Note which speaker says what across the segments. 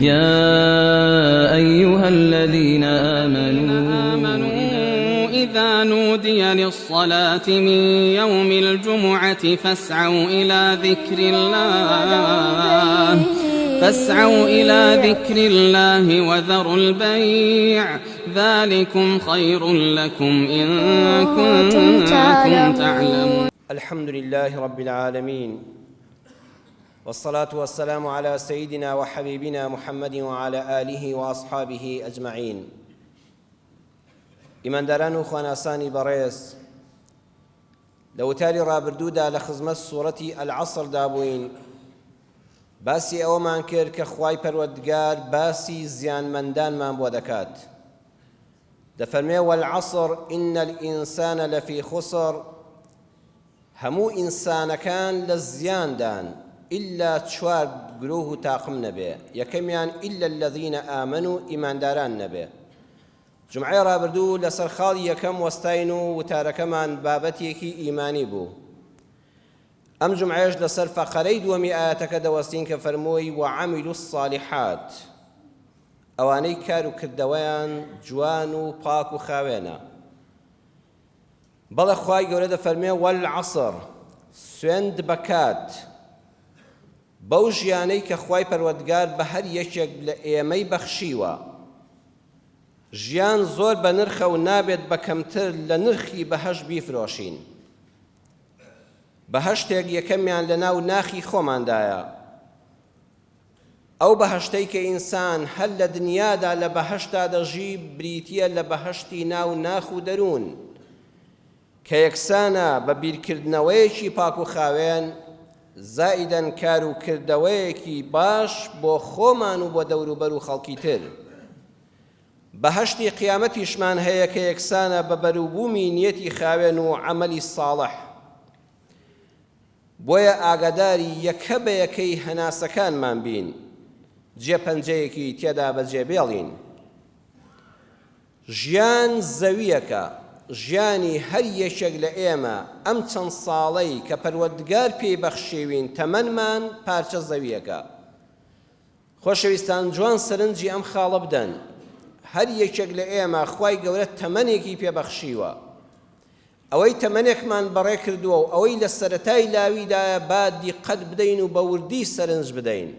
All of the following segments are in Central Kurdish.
Speaker 1: يا أيها الذين آمنوا إذا نودي للصلاة من يوم الجمعة فاسعوا إلى ذكر الله فاسعوا إلى ذكر الله وذروا البيع ذلكم خير لكم إن كنتم تعلمون.
Speaker 2: الحمد لله رب العالمين والصلاة والسلام على سيدنا وحبيبنا محمد وعلى آله وأصحابه أجمعين. ئیمانداران و خواناسانی بەڕێز، لە وتاری ڕابردوودا لە خزمەت سوڕەتی العصردا بووین، باسی ئەوەمان کرد کە خوای پەروەردگار باسی زیانمەندانمان بۆ دەکات، دەفەرمێ والعصر إن الإنسان لفی خسر، هەموو ئینسانەکان لە زیاندان ئیلا چوار گروه و تاقم نەبێ، یەکەمیان إلا الذین آمنوا ئیمانداران نەبێ. جومعەی ڕابردوو لەسەر خاڵی یەکەم وەستاین و وتارەکەمان بابەتێکی ئیمانی بوو. ئەم جومعەیەش لەسەر فەقەرەی دووەمی ئایەتەکە دەوەستین کە فەرمووی وعملوا الصالحات، ئەوانەی کار و کردەوەیان جوان و پاک و خاوێنە. بەڵێ خوای گەورە دەفەرموێ والعصر، سوێند بە کات، بەو ژیانەی کە خوای پەروەردگار بە هەر یەکێک لە ئێمەی بەخشیوە. ژیان زۆر بەنرخە و نابێت بە کەمتر لە نرخی بەهەشت بیفرۆشین. بەهەشتێک یەکەمیان لەناو ناخی خۆماندایە. ئەو بەهەشتەی کە ئینسان هەر لە دنیادا لە بەهەشتا دەژی بریتییە لە بەهەشتی ناو ناخ و دەروون کە یەکسانە بە بیرکردنەوەیەکی پاک و خاوێن زائیدەن کار و کردەوەیەکی باش بۆ خۆمان و بۆ دەوروبەر و خەڵکی تر. بەهەشتی قیامەتیشمان هەیە کە یەکسانە بە بەروبوومی نیەتی خاوێن و عەمەلی ساڵح. بۆیە ئاگاداری یەکە بە یەکەی هەناسەکانمان بین، جێ پەنجەیەکی تێدا بەجێ بێڵین. ژیان زەوییەکە، ژیانی هەر یەکێک لە ئێمە ئەم چەند ساڵەی کە پەروەردگار پێی بەخشیوین تەمەنمان پارچە زەوییەکە. خۆشەویستان جوان سەرنجی ئەم خاڵە بدەن، هەر یەکێک لە ئێمە خوای گەورە تەمەنێکی پێ بەخشیوە، ئەوەی تەمەنێکمان بەڕێ کردووە و ئەوەی لە سەرەتای لاویدایە با دیقەت بدەین و بە وردی سەرنج بدەین.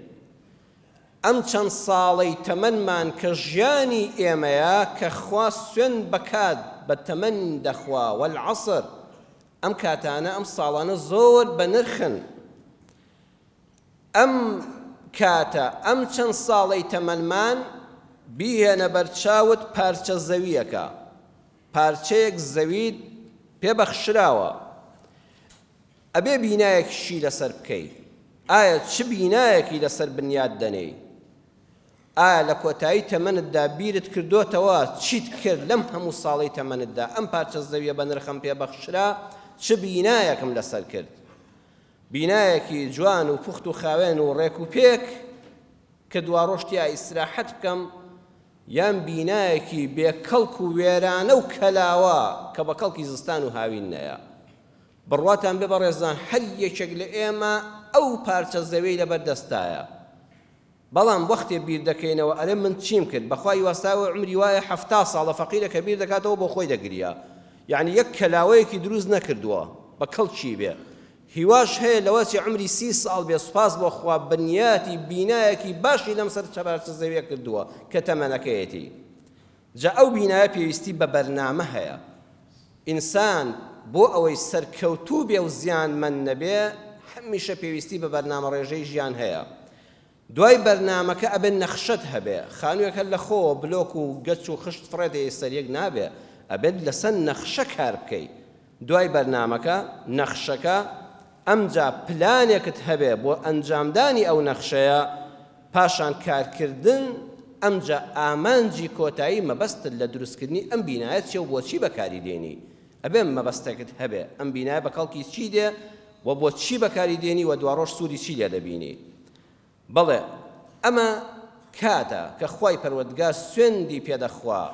Speaker 2: ئەم چەند ساڵەی تەمەنمان کە ژیانی ئێمەیە کە خوا سوێند بە کات بە تەمەن دەخوا والعصر ئەم کاتانە ئەم ساڵانە زۆر بەنرخن. ئەم کاتە، ئەم چەند ساڵەی تەمەنمان بیهێنە بەرچاوت پارچە زەوییەکە، پارچەیەک زەویت پێ بەخشراوە، ئەبێ بینایەکیشی لەسەر بکەی، ئایا چ بینایەکی لەسەر بنیات دەنێی؟ ئایا لە کۆتایی تەمەنتدا بیرت کردۆتەوە چیت کرد لەم هەموو ساڵەی تەمەنتدا، ئەم پارچە زەویە بەنرخەم پێ بەخشرا چ بینایەکم لەسەر کرد؟ بینایەکی جوان و پوخت و خاوێن و ڕێک و پێک کە دواڕۆژ تیا ئیسراحەت بکەم، یان بینایەکی بێ کەڵک و وێرانە و کەلاوە کە بە کەڵکی زستان و هاوین نەیە. بڕواتان بێ بەڕێزان هەر یەکێک لە ئێمە ئەو پارچە زەویەی لەبەر دەستایە. بەڵام وەختێ بیر دەکەینەوە ئەرێ من چیم کرد بەخوا یواساوە عومری وایە 70 ساڵە فەقیرە کە بیر دەکاتەوە بۆ خۆی دەگریا یعنی یەک کەلاوەیەکی دروست نەکردووە بە کەڵکی بێ هیواش هەیە لەوە چی عومری سی ساڵ بێ سوپاس بۆ خوا بنیاتی بینایەکی باشی لەم سەر چەبارچە زەویە کردووە کە تەمەنەکەیەتی جا ئەو بینایە پێویستی بە بەرنامە هەیە ئینسان بۆ ئەوەی سەرکەوتوو بێ و زیانمەند نەبێ هەمیشە پێویستی بە بەرنامەڕێژەی ژیان هەیە. دوای بەرنامەکە ئەبێ نەخشەت هەبێ، خانووێک هەر لە خۆوە بلۆک و گەچ و خشت فڕێ دەیە سەر یەک نابێ، ئەبێت لەسەر نەخشە کار بکەی. دوای بەرنامەکە، نەخشەکە، ئەمجا پلانێکت هەبێ بۆ ئەنجامدانی ئەو نەخشەیە، پاشان کارکردن، ئەمجا ئامانجی کۆتایی مەبەستت لە دروستکردنی ئەم بینایە چیە و بۆچی بەکاری دێنی؟ ئەبێ مەبەستێکت هەبێ، ئەم بینایە بە کەڵکی چی دێ و بۆ چی بەکاری دێنی و دواڕۆژ سوودی چی لێ دەبینی؟ بەڵێ ئەمە کاتە کە خوای پەروەردگار سوێندی پێ دەخوا،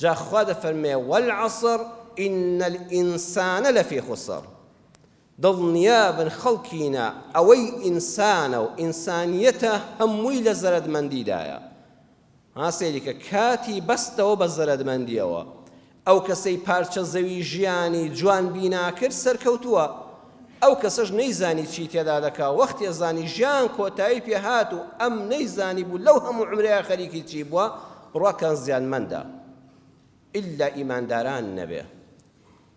Speaker 2: جا خوا دەفەرمێ، والعصر ان الانسان لفی خسر. دڵنیابن خەڵکینە ئەوەی ئینسانە و ئینسانیەتە هەمووی لە زەرەدمەندیدایە. ها سەیری کە کاتی بەستەوە بە زەرەدمەندیەوە. ئەو کەسەی پارچە زەوی ژیانی جوان بینا کرد سەرکەوتووە. ئەو کەسەش نەیزانی چی تێدا دەکا وەختێ زانی ژیان کۆتایی پێ هات و ئەم نەیزانیبوو لەو هەموو عومرەیا خەریکی چی بووە بڕواکەن زیانمەندە. ئیلا ئیمانداران نەبێ.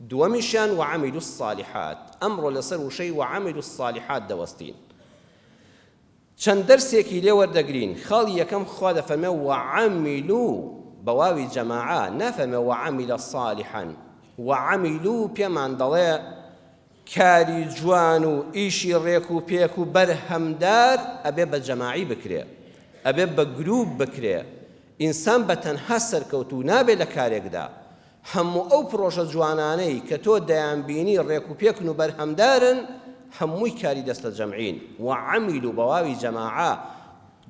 Speaker 2: دووەمیشیان وعملوا الصالحات، ئەمڕۆ لەسەر وشەی وعملوا الصالحات دەوەستین چەند دەرسێکی لێ وەردەگرین، خاڵی یەکەم خوا دەفەرمێ وعملوا بە واوی جەماعە نافەرمێ وعمل صالحا، وعملوا پێمان دەڵێ کاری جوان و ئیشی ڕێک و پێک و بەرهەمدار ئەبێ بە جەماعی بکرێ ئەبێ بە گروپ بکرێ ئینسان بە تەنها سەرکەوتوو نابێ لە کارێکدا هەموو ئەو پڕۆژە جوانانەی کە تۆ دەیانبینی ڕێکوپێکن و بەرهەمدارن هەمووی کاری دەستەجەمعین، وعملوا بە واوی جەماعە،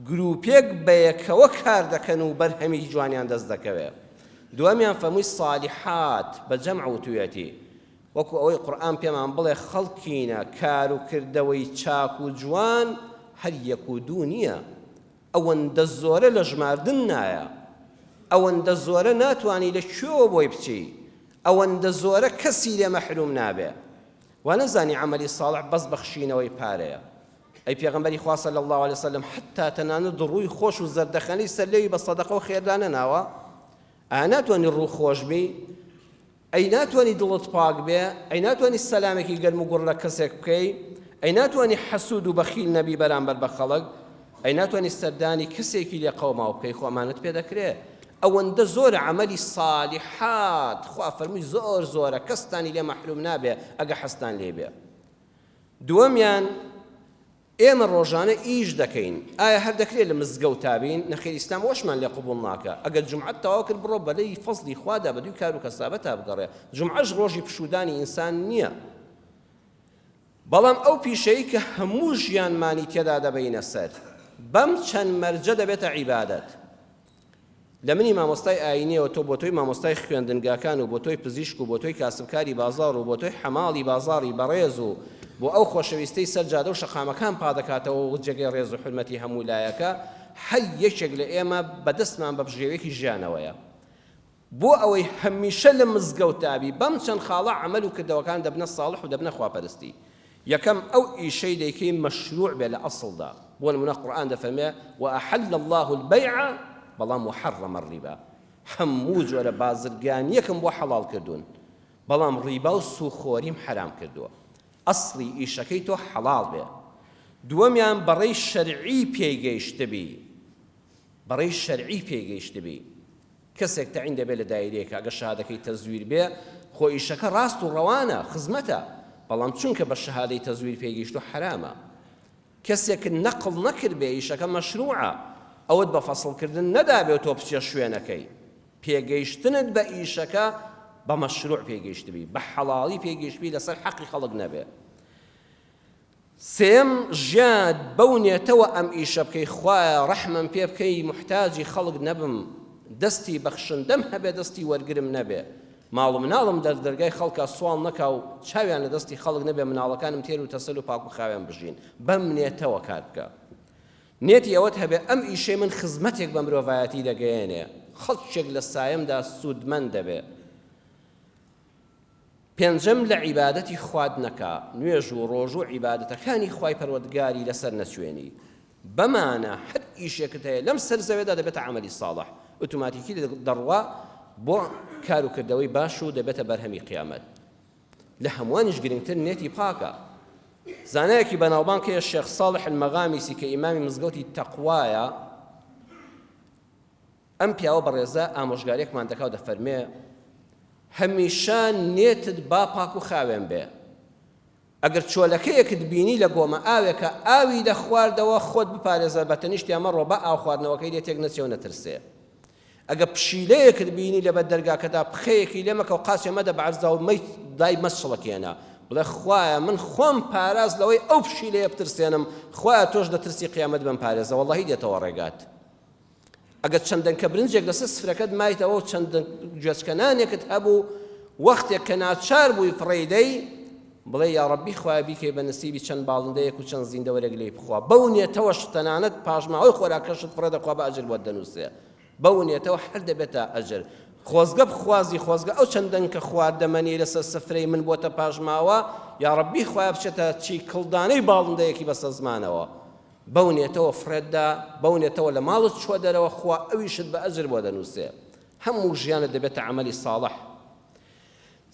Speaker 2: گروپێک بەیەکەوە کار دەکەن و بەرهەمی جوانیان دەست دەکەوێ. دووەمیان فەرمووی صالحات بە جەمع وتوویەتی، وەکو ئەوەی قورئان پێمان بڵێ خەڵکینە کار و کردەوەی چاک و جوان هەر یەک و دوو نییە، ئەوەندە زۆرە لە ژماردن نایە، ئەوەندە زۆرە ناتوانی لە کوێوە بۆی بچی، ئەوەندە زۆرە کەسی لێ مەحروم نابێ. وا نەزانی عەمەلی ساڵح بەس بەخشینەوەی پارەیە. ئەی پێغەمبەری خوا صلی اللە علیە وسلم حەتا تەنانەت ڕووی خۆش و زەردەخەنەی سەر لێوی بە سەدەقە و خێر دانەناوە؟ ئایا ناتوانی ڕوو خۆش بی؟ ئەی ناتوانی دڵت پاک بێ؟ ئەی ناتوانی سەلامێکی گەرم و گوڕ لە کەسێک بکەی؟ ئەی ناتوانی حەسوود و بەخیل نەبی بەرامبەر بە خەڵک؟ ئەی ناتوانی سەردانی کەسێکی لێ قەوماو بکەی؟ خۆ ئەمانەت پێ دەکرێ. ئەوەندە زۆرە عەمەلی ساڵیحات، خوا فەرمووی زۆر زۆرە، کەستانی لێ مەحروم نابێ ئەگە حەزتان لێی بێ. دووەمیان، ئێمە ڕۆژانە ئیش دەکەین ئایا هەر دەکرێت لە مزگەوتا بین؟ نەخێر ئیسلام ئەوەشمان لێ قبوڵ ناکا ئەگەر جومعەت تەواو کرد بڕۆ بەلەی فەزڵی خوادا بەدووی کار و کەسابەتا بگەڕێ جومعەش ڕۆژی پشوودانی ئینسان نییە بەڵام ئەو پیشەی کە هەموو ژیانمانی تێدا دەبەینە سەر بەم چەند مەرجە دەبێتە عیبادەت لە منی مامۆستای ئایینیەوە تۆ بۆ تۆی مامۆستای خوێندنگاکان و بۆ تۆی پزیشک و بۆ تۆی کاسبکاری بازاڕ و بۆ تۆی حەماڵی بازاڕی بەڕێز و بۆ ئەو خۆشەویستەی سەر جادە و شەقامەکان پادەکاتەوە و جێگەی ڕێز و حورمەتی هەموو لایەکە هەر یەکێک لە ئێمە بەدەستمان بە بژێوێکی ژیانەوەیە بۆ ئەوەی هەمیشە لە مزگەوتا بی بەم چەند خاڵە عەمەل و کردەوەکان دەبنە ساڵح و دەبنە خواپەرستی یەکەم ئەو ئیشەی دەیکەی مەشروع بێ لە ئەسڵدا بۆ نمونە قورئان دەفەرمێ وأحل الله البيع بەڵام وحرم الربا هەموو جۆرە بازرگانیەکم بۆ حەڵاڵ کردوون بەڵام ڕیبا و سوخۆریم حەرام کردووە ئەسڵی ئیشەکەی تۆ حەڵاڵ بێ دووەمیان بەڕێی شەرعی پێی گەیشتبی بەڕێی شەرعی پێی گەیشتبی کەسێک تەعین دەبێت لە دایرەیەکا گەر شەهادەکەی تەزویر بێ خۆ ئیشەکە ڕاست و ڕەوانە خزمەتە بەڵام چونکە بە شەهادەی تەزویر پێگەیشتوە حەرامە کەسێک نەقڵ نەکردبێ ئیشەکە مەشروعە ئەوت بە فەسڵ کردن نەدابێ و تۆ بچیە شوێنەکەی پێگەیشتنت بە ئیشەکە بە مەشروع پێگەیشتبی بە حەڵاڵی پێگەیشتبی لەسەر حەقی خەڵک نەبێ سێیەم، ژیانت بەو نێتەوە ئەم ئیشە بکەی خوایە ڕەحمم پێ بکەی موحتاجی خەڵک نەبم دەستی بەخشندەم هەبێ دەستی وەرگرم نەبێ ماڵ و مناڵم دەر دەرگای خەڵکا سواڵ نەکا و چاویان لە دەستی خەڵک نەبێ مناڵەکانم تێر و تەسەل و پاک و خاوێن بژین بەم نێتەوە کار بکە نێتی ئەوەت هەبێ ئەم ئیشەی من خزمەتێک بە مرۆڤایەتی دەگەیەنێ خەڵکێک لە سایەمدا سوودمەند دەبێ. پێنجەم، لە عیبادەتی خوات نەکا، نوێژ و ڕۆژو و عیبادەتەکانی خوای پەروەردگاری لەسەر نەچوێنی، بەمانە هەر ئیشێکت هەیە لەم سەر زەوێدا دەبێتە عەمەلی ساڵح، ئوتوماتیکی دەڕوا بۆ کار و کردەوەی باش و دەبێتە بەرهەمی قیامەت. لە هەمووانیش گرنگتر نێتی پاکە. زانایەکی بەناوبانگ هەیە شێخ ساڵح المەغامیسی کە ئیمامی مزگەوتی تەقوایە، ئەم پیاوە بەڕێزە ئامۆژگاریەکمان دەکا و دەفەرمێ، هەمیشە نێتت با پاک و خاوێن بێ. ئەگەر چۆلەکەیەکت بینی لە گۆمە ئاوێکا ئاوی دەخواردەوە خۆت بپارێزە بە تەنیشتیا مەڕۆ با ئاو خواردنەوەکەی لێ تێک نەچێ و نەترسێ. ئەگەر پشیلەیەکت بینی لەبەر دەرگاکەدا پخەیەکی لێ مەکە و قاچێ مەدە بە عەرزدا و مەی دای مەچڵەکێنە. بڵێ خوایە من خۆم پاراست لەوەی ئەو پشیلەیە بترسێنم، خوایە تۆش لە ترسی قیامەت بمپارێزە وەڵڵاهی دێتەوە ڕێگات. ئەگەر چەند دەنکە برنجێک لەسەر سفرەکەت مایتەوە و چەند گوێچکە نانێکت هەبوو وەختێک کە ناچار بووی فڕێی دەی. بڵێ یاڕەبی خوایە بیکەی بە نسیبی چەند باڵندەیەک و چەند زیندەوەرێک لێی بخوا، بەو نێتەوەش تەنانەت پاشماوەی خۆراکەشت فڕێ دەخوا بە ئەجر بۆت دەنووسێ، بەو نێتەوە هەر دەبێتە ئەجر. خۆزگە بخوازی خۆزگە ئەو چەند دەنکە خواردەمەنیەی لەسەر سفرەی من بۆتە پاشماوە، یاڕەبی خوایە بچێتە چیکڵدانەی باڵندەیەکی بەسەزمانەوە. بەو نێتەوە فڕێت دا، بەو نێتەوە لە ماڵت چووە دەرەوە خوا ئەویشت بە ئەجر بۆ دەنووسێ. هەموو ژیانت دەبێتە عەمەلی ساڵح.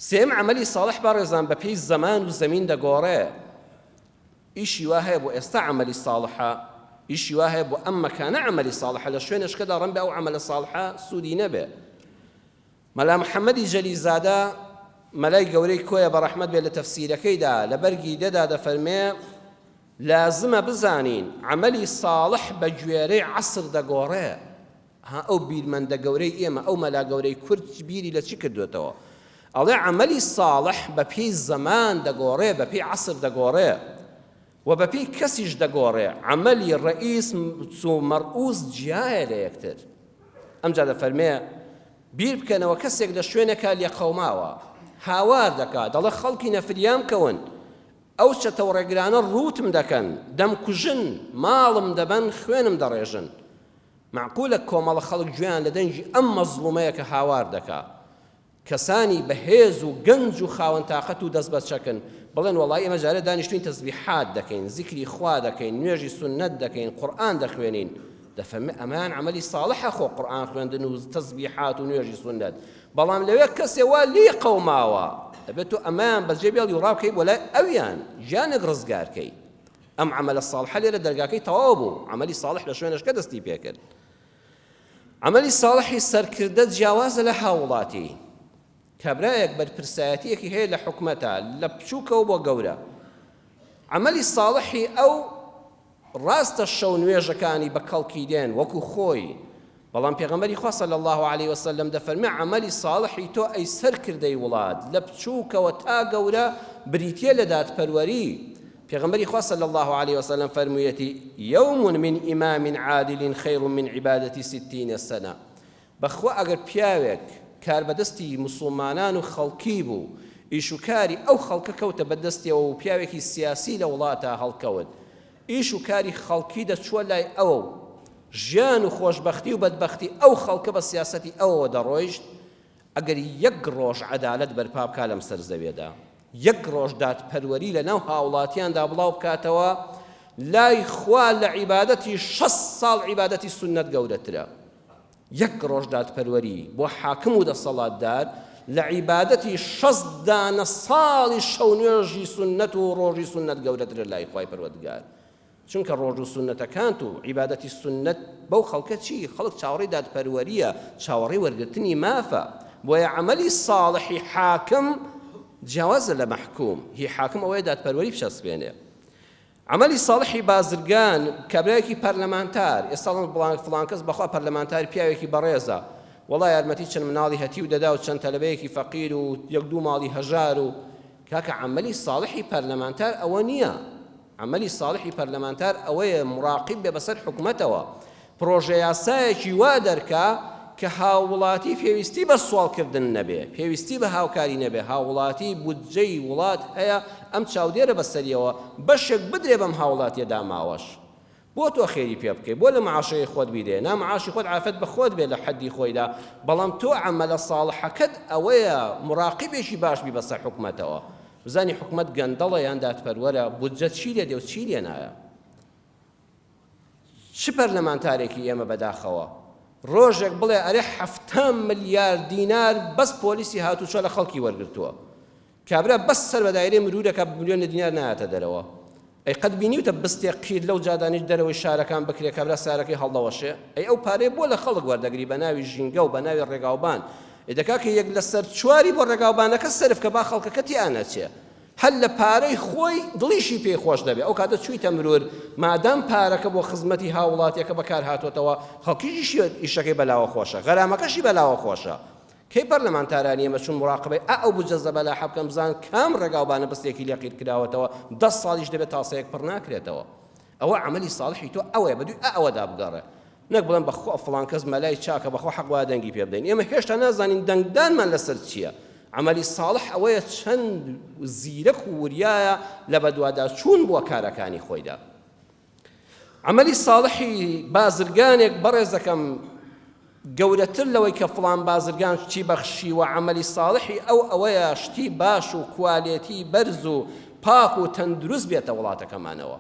Speaker 2: سێیەم، عەمەلی ساڵح بەڕێزان بەپێی زەمان و زەمین دەگۆڕێ، ئیشی وا هەیە بۆ ئێستا عەمەلی ساڵحە، ئیشی وا هەیە بۆ ئەم مەکانە عەمەلی ساڵحە، لە شوێنێشکەدا ڕەنبێ ئەو عەمەلە ساڵحە سوودی نەبێ. مەلا محەممەدی جەلیزادە مەلای گەورەی کۆیە بە ڕەحمەت بێ لە تەفسیرەکەیدا لە بەرگی دەدا دەفەرمێ لازمە بزانین عەمەلی ساڵح بە گوێرەی عەسر دەگۆڕێ. ها ئەو بیرمەندە گەورەی ئێمە، ئەو مەلا گەورەی کورد بیری لە چی کردوێتەوە؟ ئەڵێ عەمەلی ساڵح بە پێی زەمان دەگۆڕێ، بە پێی عەسر دەگۆڕێ و بە پێی کەسیش دەگۆڕێ. عەمەلی ڕەئیس و مەرئوس جیایە لە یەکتر. ئەمجا دەفەرمێ بیر بکەنەوە کەسێک لە شوێنێکا لێقەوماوە، هاوار دەکا، دەڵێ خەڵکینە فریام کەون، ئەو چەتە و ڕێگرانە ڕووتم دەکەن، دەمکوژن، ماڵم دەبەن، خوێنم دەڕێژن. مەعقولە کۆمەڵە خەڵک گوێیان لە دەنگی ئەم مەزڵومەیە کە هاوار دەکا. کەسانی بەهێز و گەنج و خاوەن تاقەت و دەست بە چەکن، بڵێن وەڵایی ئێمە جارێ دانیشتوین تەسبیحات دەکەین، زیکری خوا دەکەین، نوێژی سوننەت دەکەین، قورئان دەخوێنین. دەفەرمێ ئەمەیان عەمەلی ساڵحە خۆ قورئان خوێندن و تەسبیحات و نوێژی سوننەت. بەڵام لەوێ کەسێ وا لێی قەوماوە، دەبێت تۆ ئەمەیان بەجێ بێڵی و ڕابکەی بۆ لای ئەویان، گیانێک ڕزگار کەی. ئەم عەمەلە ساڵحە لێرە دەرگاکەی تەواو بوو، عەمەلی ساڵح لە شوێنەشکە دەستی پێکرد. عەمەلی ساڵحی سەرکردە جیاوازە لە هاووڵاتی. کابرایەک بەرپرسایەتییەکی هەیە لە حکومەتە، لە بچووکەوە بۆ گەورە. عەمەلی ساڵحی ئەو ڕاستە شەو نوێژەکانی بە کەڵکی دێن وەکو خۆی، بەڵام پێغەمبەری خوا صلی اللە علیە وسلم دەفەرمێ عەمەلی ساڵحی تۆ ئەی سەرکردەی وڵات لە بچووکەوە تا گەورە بریتیە لە دادپەروەری پێغەمبەری خوا صلی اللە علیە وسلم فەرموویەتی یوم من امام عادل خیر من عبادة ستین سنە بەخوا ئەگەر پیاوێک کاربەدەستی موسڵمانان و خەڵکی بوو ئیش و کاری ئەو خەڵکە کەوتە بەدەستیەوە و پیاوێکی سیاسی لە وڵاتا هەڵکەوت ئیش و کاری خەڵکی دەچووە لای ئەوە و ژیان و خۆشبەختی و بەدبەختی ئەو خەڵکە بە سیاسەتی ئەوەوە دەڕۆیشت، ئەگەر یەک ڕۆژ عەدالەت بەرپا بکا لەم سەر زەویەدا، یەک ڕۆژ دادپەروەری لە ناو هاوڵاتیاندا بڵاو بکاتەوە، لای خوا لە عیبادەتی 60 ساڵ عیبادەتی سوننەت گەورەترە. یەک ڕۆژ دادپەروەری بۆ حاکم و دەسەڵاتدار لە عیبادەتی 60 دانە ساڵی شەو نوێژی سوننەت و ڕۆژی سوننەت گەورەترە لای خوای پەروەردگار. چونکە ڕۆژ و سوننەتەکانت و عیبادەتی سوننەت بەو خەڵکە چی؟ خەڵک چاوەڕێی دادپەروەرییە، چاوەڕێی وەرگرتنی مافە، بۆیە عەمەلی ساڵحی حاکم جیاوازە لە مەحکوم، هی حاکم ئەوەیە دادپەروەری بچەسپێنێ. عەمەلی ساڵحی بازرگان، کابرایەکی پەرلەمانتار، ئێستا ئەڵێن فڵان کەس بەخوا پەرلەمانتار پیاوێکی بەڕێزە، وەڵا یارمەتی چەند مناڵی هەتیو دەدا و چەند تەلەبەیەکی فەقیر و یەک دوو ماڵی هەژار و کاکە عەمەلی ساڵحی پەرلەمانتار ئەوە نییە، عەمەلی ساڵحی پەرلەمانتار ئەوەیە موراقیب بێ بەسەر حکومەتەوە، پڕۆژەیاسایەکی وا دەرکا کە هاووڵاتی پێویستی بە سواڵکردن نەبێ، پێویستی بە هاوکاری نەبێ، هاووڵاتی بودجەی وڵات هەیە ئەم چاودێرە بەسەریەوە، بەشێک بدرێ بەم هاووڵاتیە داماوەش. بۆ تۆ خێری پێ بکەی، بۆ لە معاشەکەی خۆت بیدەیە، نا معاشی خۆت عافەت بە خۆت بێ لە حەدی خۆیدا، بەڵام تۆ عەمەلە ساڵحەکەت ئەوەیە موراقیبێکی باش بی بەسەر حکومەتەوە، بزانی حکومەت گەندەڵە یان دادپەروەرە، بودجە چی لێ دێ و چی لێ نایە. چ پەرلەمانتارێکی ئێمە بەداخەوە ڕۆژێک بڵێ ئەرێ 70 ملیار دینار بەس پۆلیسی هاتوچۆ لە خەڵکی وەرگرتووە کابرا بەس سەر بە دایرەی مرورەکە ملیۆن دینار نایەتە دەرەوە ئەی قەت بینیوتە بستێک قیر لەو جادانەی دەرەوەی شارەکان بکرێ کابرا سارەکەی هەڵدەوەشێ ئەی ئەو پارەیە بۆ لە خەڵک وەردەگری بە ناوی ژینگە و بە ناوی ڕێگاوبان ئەی دەکا کە یەک لەسەر چواری بۆ ڕێگاوبانەکە سەرف کە با خەڵکەکە تیا نەچێ هەر لە پارەی خۆی دڵیشی پێی خۆش دەبێ ئەو کاتە چوویتە مرور مادام پارەکە بۆ خزمەتی هاوڵاتیەکە بەکار هاتۆتەوە خەڵکیشی ئیشەکەی بەلاوە خۆشە غەرامەکەشی بەلاوە خۆشە کەی پەرلەمانتارانی ئێمە چوون موراقەبەی ئا ئەو بودجە زەبەلاحە بکەن بزانن کام ڕێگاوبانە بستێکی لێ قیر کراوەتەوە دە ساڵیش دەبێت تاسەیەک پڕ ناکرێتەوە ئەوە عەمەلی ساڵحی تۆ ئەوەیە بەدووی ئا ئەوەدا بگەڕێ نەک بڵێن بەخوا فڵان کەس مەلای چاکە بەخوا حەق وایە دەنگی پێ بدەین ئێمە هێشتا نازانین دەنگدانمان لەسەر چییە. عەمەلی ساڵح ئەوەیە چەند زیرەک و وریایە لە بەدواداچوون بۆ کارەکانی خۆیدا. عەمەلی ساڵحی بازرگانێک بەڕێزەکەم گەورەتر لەوەی کە فڵان بازرگان شتی بەخشیوە، عەمەلی ساڵحی ئەو ئەوەیە شتی باش و کوالێتی بەرز و پاک و تەندروست بێتە وڵاتەکەمانەوە.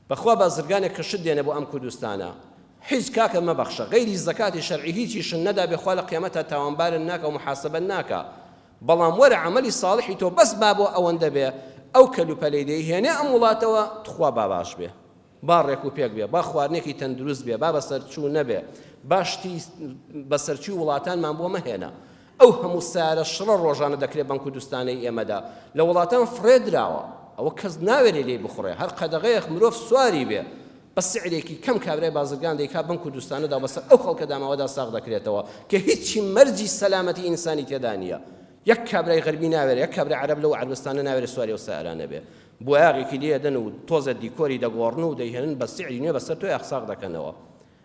Speaker 2: بەخوا بازرگانێک کە شت دێنێ بۆ ئەم کوردستانە هیچ کاکە مەبەخشە غەیری زەکاتی شەرعی هیچیشن نەدابێ خوا لە قیامەتا تاوانبارن ناکا و محاسبەت ناکا بەڵام وەرە عەمەلی ساڵحی تۆ بەس با بۆ ئەوەندە بێ ئەو کەلوپەلەی دەیهێنێ ئەم وڵاتەوە تخوا با باش بێ با ڕێک و پێک بێ با خواردنێکی تەندروست بێ با بەسەرچوو نەبێ با شتی بەسەرچووی وڵاتانمان بۆ مەهێنە ئەو هەموو سەیارە شڕە ڕۆژانە دەکرێ بەم کوردستانەی ئێمەدا لە وڵاتان فڕێ دراوە ئەوە کەس ناوێرێ لێی بخوڕێ هەر قەدەغەیەک مرۆڤ سواری بێ بە سعرێکی کەم کابرای بازرگان دەیکا بەم کوردستانەدا بەسەر ئەو خەڵکە داماوەدا ساغ دەکرێتەوە کە هیچی مەرجی سەلامەتی ئینسانی تێدا نییە یەک کابرای غەربی ناوێرێ یەک کابرای عەرەب لەو عەربستانە ناوێرێ سواری ئەو سەیارانە بێ بۆیاغێکی لێدەن و تۆزە دیکۆری دەگۆڕن و دەیهێنن بە سعری نوێ بەسەر تۆی ساغ دەکەنەوە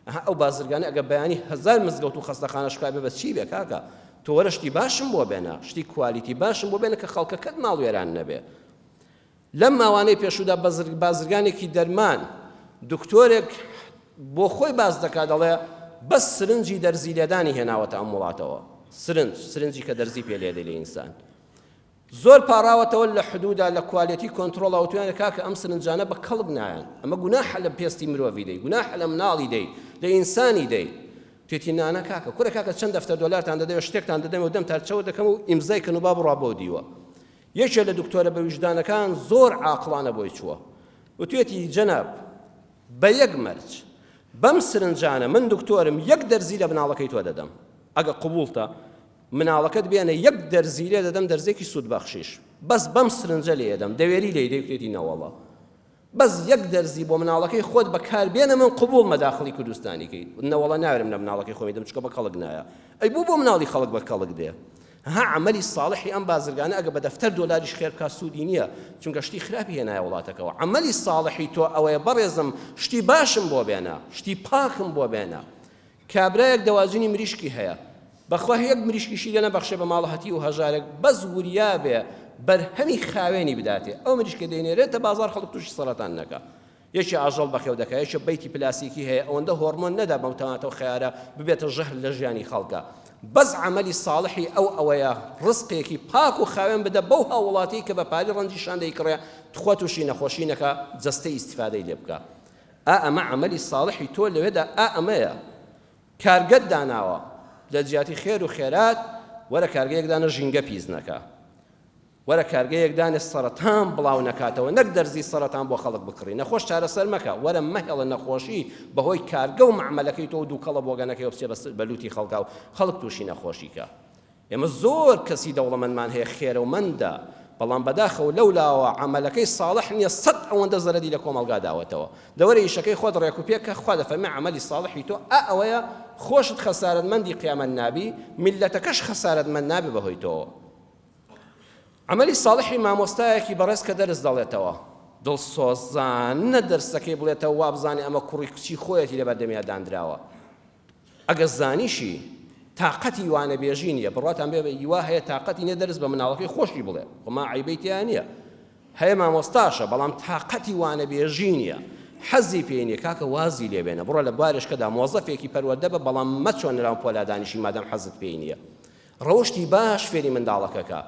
Speaker 2: ئەها ئەو بازرگانە ئەگەر بەیانی هەزار مزگەوت و خەستەخانە شکا بێ بە چی بێ کاکە تۆ وەرە شتی باشم بۆ بێنە شتی quality باشم بۆ بێنە کە خەڵکەکەت ماڵ وێران نەبێ لەم ماوانەی پێشودا بازرگانێکی دەرمان دکتۆرێک بۆ خۆی باس دەکات دەڵێ بەس سرنجی دەرزی لێدانی هێناوەتە ئەم وڵاتەوە سرنج سرنجی کە دەرزی پێ لێدەی لە ئینسان زۆر پاڕاوەتەوە لە حدودا لە quality control ا وتویانە کاکە ئەم سرنجانە بە کەڵک نایەن ئەمە گوناحە لە پێستی مرۆڤی دەی گوناحە لە مناڵی دەی لە ئینسانی دەی تێتی نانە کاکە کورە کاکە چەند دەفتەر دۆلارتان دەدەوێت شتێکتان دەدەم و دەم تارچەوە دەکەم و ئیمزای کەن و با بڕوا بەو دیوە یەکێ لە دکتۆرە بە ویژدانەکان زۆر عاقڵانە بۆی چووە وتوێتی جەناب بە یەک مەرج بەم سرنجانە من دکتۆرم یەک دەرزی لە مناڵەکەی تۆ دەدەم ئەگە قبوڵتە مناڵەکەت بێنە یەک دەرزی لێ دەدەم دەرزێکی سوودبەخشیش بەس بەم سرنجە لێ دەم دەوێری لێی دەی وتێتی نەوەڵا بەس یەک دەرزی بۆ مناڵەکەی خۆت بەکار بێنە من قبوڵمە داخڵی کوردستانی کەی نەوەڵا ناوێرم لە مناڵەکەی خۆمی دەم چکە بە کەڵک نایە ئەی بۆ بۆ مناڵی خەڵک بە کەڵک دێ ها عملی صالحی ئەم بازرگانە ئەگە بە دەفتەر دۆلاریش خێر بکا سوودی نییە چونکە شتی خراپی هێنایە وڵاتەکەوە عملی صالحی تۆ ئەوەیە بەڕێزم شتی باشم بۆ بێنە شتی پاکم بۆ بێنە کابرایەک دەواجنی مریشکی هەیە بەخوا یەک مریشکیشی لێ نەبەخشێ بە ماڵە هەتیو و هەژارێک بەس وریا بێ بەرهەمی خاوێنی بداتێ ئەو مریشکە دەینێرێتە بازاڕ خەڵک تووشی سەرەتان نەکا یەکێ ئاژەڵ بەخێو دەکا یەکێ بەیتی پلاسیکی هەیە ئەوەندە هۆرمۆن نەدا بەم تەماتە و خەیارە ببێتە ژەهر لە ژیانی خەڵکە بەس عەمەلی ساڵحی ئەو ئەوەیە ڕزقێکی پاک و خاوێن بدە بەو هاووڵاتی کە بە پاری ڕەنجی شان دەیکڕێ تخوا تووشی نەخۆشی نەکا جەستەی ئیستیفادەی لێ بکا ئا ئەمە عەمەلی ساڵحی تۆ لەوێدا ئا ئەمەیە کارگەت داناوە لە جیاتی خێر و خێرات وەرە کارگەیەک دانە ژینگە پیس نەکا وەرە کارگەیەک دانێ سەرەتان بڵاو نەکاتەوە نەک دەرزی سەرەتان بۆ خەڵک بکڕی نەخۆش چارەسەر مەکە وەرە مەهێڵە نەخۆشی بەهۆی کارگە و مەعمەلەکەی تۆ و دووکەڵە بۆگەنەکەی بچێ بە لوتی خەڵکا و خەڵک تووشی نەخۆشی کە ئێمە زۆر کەسی دەوڵەمەندمان هەیە خێرەومەندە بەڵام بەداخەوە لەولاوە عەمەلەکەی ساڵح نیە سەد ئەوەندە زەرەری لە کۆمەڵگا داوەتەوە دەوەرە ئیشەکەی خۆت ڕێک و پێک کە خوا دەفەرمێ عەمەلی ساڵحی تۆ ئا ئەوەیە خۆشت خەسارەتمەندی قیامەت نابی میللەتەکەش خەسارەتمەند نابێ بەهۆی تۆوە عەمەلی ساڵحی مامۆستایەکی بەڕێز کە دەرس دەڵێتەوە دڵسۆزانە دەرسەکەی بڵێتەوە وابزانێ ئەمە کوڕی کچی خۆیەتی لەبەردەمیا دانراوە ئەگەر زانیشی تاقەتی وانەبێژی نییە، بڕواتان بێ وا هەیە تاقەتی نییە دەرس بە مناڵەکەی خۆشی بڵێ، خۆ ما عەیبەی تیا نییە، هەیە مامۆستاشە بەڵام تاقەتی وانەبێژی نییە، حەزی پێی نییە، کاکە وازی لێ بێنە، بڕۆ لە بوارێشکەدا مۆزەفێکی پەروەردە بە، بەڵام مەچۆ ناو پۆلا دانیشی مادام حەزت پێی نییە. ڕەوشتی باش فێری منداڵەکە کە.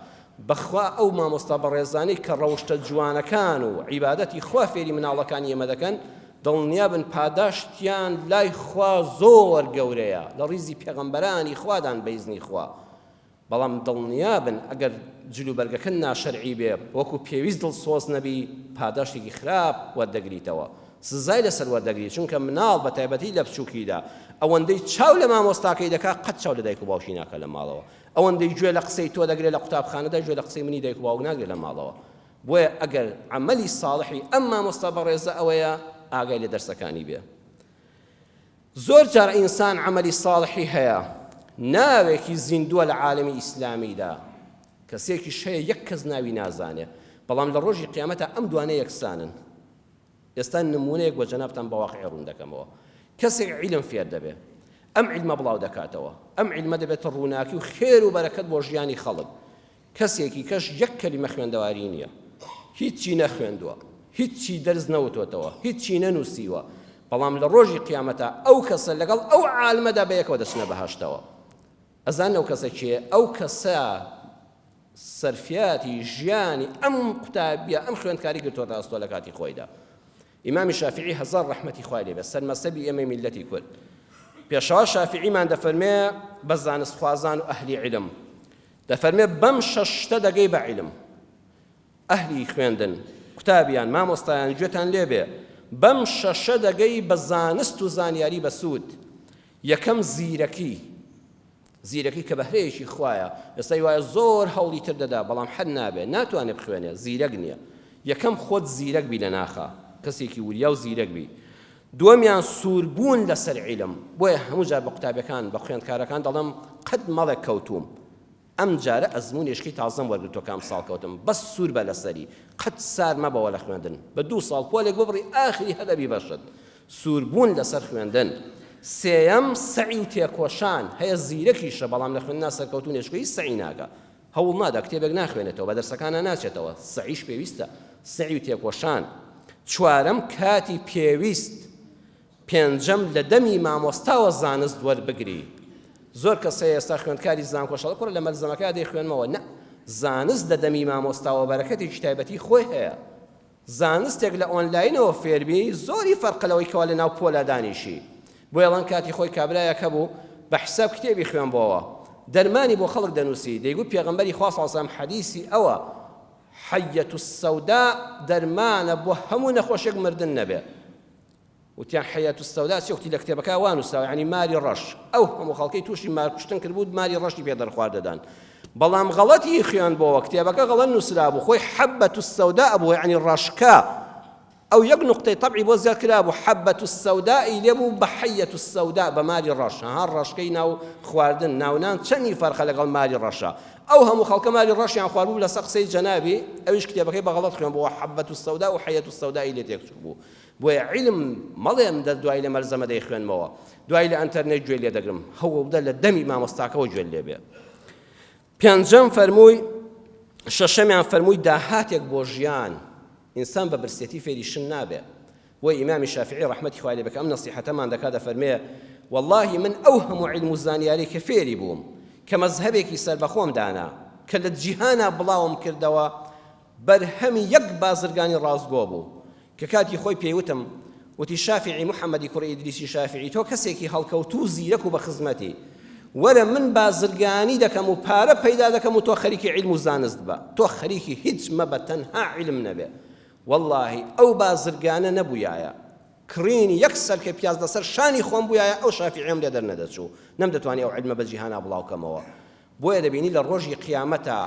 Speaker 2: بەخوا ئەو مامۆستا بەڕێزانەی کە ڕەوشتە جوانەکان و عیبادەتی خوا فێری مناڵەکانی ئێمە دەکەن دڵنیابن پاداشتیان لای خوا زۆر گەورەیە لە ڕیزی پێغەمبەرانی خوادان بە ئیزنی خوا بەڵام دڵنیابن ئەگەر جلوبەرگەکە ناشەرعی بێ وەکو پێویست دڵسۆز نەبی پاداشتێکی خراپ وەردەگریتەوە سزای لەسەر وەردەگری چونکە مناڵ بە تایبەتی لە بچووکیدا ئەوەندەی چاو لە مامۆستاکەی دەکا قەت چاو لە دایک و باوکی ناکا لە ماڵەوە ئەوەندەی گوێ لە قسەی تۆ دەگرێت لە قوتابخانەدا گوێ لە قسەی منی دایک و باوک ناگرێت لە ماڵەوە بۆیە ئەگەر عەمەلی ساڵحی ئەم مامۆستا بەڕێزە ئەوەیە ئاگای لە دەرسەکانی بێ زۆر جار ئینسان عەمەلی ساڵحی هەیە ناوێکی زیندووە لە عالەمی ئیسلامیدا کەسێکیش هەیە یەک کەس ناوی نازانێ بەڵام لە ڕۆژی قیامەتا ئەم دوانە یەکسانن ئێستا نمونەیەک بۆ جەنابتان بە واقعی ڕوون دەکەمەوە کەسێک عیلم فێر دەبێ ئەم عیلمە بڵاو دەکاتەوە ئەم عیلمە دەبێتە ڕووناکی و خێر و بەرەکەت بۆ ژیانی خەڵک. کەسێکی کەش یەک کەلیمە خوێندەواری نییە، هیچی نەخوێندووە، هیچی دەرس نەوتۆتەوە، هیچی نەنووسیوە، بەڵام لە ڕۆژی قیامەتا ئەو کەسە لەگەڵ ئەو عالمەدا بەیەکەوە دەچنە بەهەشتەوە. ئەزانن ئەو کەسە کێیە؟ ئەو کەسە سەرفیاتی ژیانی ئەم قوتابیە، ئەم خوێندکاری گرتۆتە ئەستۆ لە کاتی خۆیدا. ئیمامی شافعی هەزار ڕەحمەتی خوای لێ بێت سەرمەسەبی ئێمەی میللەتی کورد پێشەوا شافعیمان دەفەرمێ بە زانستخوازان و ئەهلی عیلم دەفەرمێ بەم شەش شتە دەگەی بە عیلم ئەهلی خوێندن قوتابیان مامۆستایان گوێتان لێبێ بەم شەشە دەگەی بە زانست و زانیاری بەسوود یەکەم زیرەکی زیرەکی کە بەهرەیەکی خوایە ئێستای وایە زۆر هەوڵی تر دەدا بەڵام حەد نابێ ناتوانێ بخوێنێ زیرەک نییە یەکەم خۆت زیرەک بی لە ناخا کەسێکی وریا و زیرەک بی دووەمیان سووربوون لەسەر عیلم بۆیە هەموو جار بە قوتابیەکان بە خوێندکارەکان دەڵێم قەت مەڵێ کەوتووم ئەم جارە ئەزموونێشکی تازەم وەرگرتووە کە ئەمساڵ کەوتم بەس سوور بە لەسەری قەت سار مەبەوە لە خوێندن بە دوو ساڵ پۆلێک ببڕی ئاخری هەر ئەبی بەشت سووربوون لەسەر خوێندن سێیەم سەعی و تێکۆشان هەیە زیرەکیشە بەڵام لە خوێندنا سەرکەوتوو نیە چونکە هیچ سەعی ناکا هەوڵ نادا کتێبێک ناخوێنێتەوە بە دەرسەکانا ناچێتەوە سەعیش پێویستە سەعی و تێکۆشان چوارەم کاتی پێویست پێنجەم لە دەمی مامۆستاوە زانست وەربگری زۆر کەس هەیە ئێستا خوێندکاری زانکۆش ئەڵێ کوڕە لە مەلزەمەکە دەیخوێنمەوە نە زانست لە دەمی مامۆستاوە بەرەکەتێکی تایبەتی خۆی هەیە زانستێک لە ئۆنلاینەوە فێربی زۆری فەرقە لەوەی کەوا لە ناو پۆلا دانیشی بۆیە ئەڵێن کاتی خۆی کابرایەک هەبوو بە حساب کتێبی خوێنبۆوە دەرمانی بۆ خەڵک دەنووسی دەیگوت پێغەمبەری خوا صلی الله علیه و سلم حەدیسی ئەوە حیە السوداء دەرمانە بۆ هەموو نەخۆشێک مردن نەبێ وتیان حیە السوداء چیە وتی لە کتێبەکە وا نووسراوە یعنی ماری ڕەش ئەو هەموو خەڵکەی تووشی مار کوشتن کردبوو ماری ڕەشی پێ دەرخوارد دەدان بەڵام غەڵەتی خوێندبۆوە کتێبەکە غەڵەت نووسرابوو خۆی حەبەت السوداء بوو یعنی ڕەشکە ئەو یەک نقطەی طبعی بۆ زیاد کرابوو حەبەت السوداء لێ بوو بە حیەت السوداء بە ماری ڕەش ها ڕەشکەی ناو خواردن ناونان چەندی فەرقە لەگەڵ ماری ڕەشە ئەو هەموو خەڵکە ماری ڕەشیان خواردبوو لەسەر قسەی جەنابی ئەویش کتێبەکەی بە غەڵەت خوێندبووە حەبەت السوداء و حیەت السوداء لێ تێکچوو بوو بۆیە عیلم مەڵێ من دەر دوای لە مەلزەمە دەیخوێنمەوە دوای لە ئەنتەرنێت گوێ لێ دەگرم هەوڵبدە لە دەمی مامۆستاکەوە گوێ لێ بێ پێنجەم فەرمووی شەشەمیان فەرمووی داهاتێک بۆ ژیان ئینسان بە برسێتی فێری شن نابێ بۆ ئیمامی شافعی ڕەحمەتی خوای لێ بکە ئەم نەسیحەتەمان دەکات دەفەرمێ واللهی من ئەو هەموو عیلم و زانیاری کە فێری بووم کە مەزهەبێکی سەربەخۆم دانا کە لە جیهانا بڵاوم کردەوە بەرهەمی یەک بازرگانی ڕاستگۆ بوو کە کاتی خۆی پێی وتم، وتی شافیعی محەمەدی کوڕی ئیدریسی شافیعی تۆ کەسێکی هەڵکەوتوو و زیرەک و بە خزمەتی، وەرە من بازرگانی دەکەم و پارە پەیدا دەکەم و تۆ خەریکی عیلم و زانست بە، تۆ خەریکی هیچ مەبە تەنها عیلم نەبێ. وەڵڵاهی ئەو بازرگانە نەبوویایە، کڕینی یەک سەلکە پیاز لەسەر شانی خۆم بوویایە ئەو شافیعیەم لێ دەرنەدەچوو، نەمدەتوانی ئەو عیلمە بە جیهانا بڵاوکەمەوە. بۆیە دەبینی لە ڕۆژی قیامەتا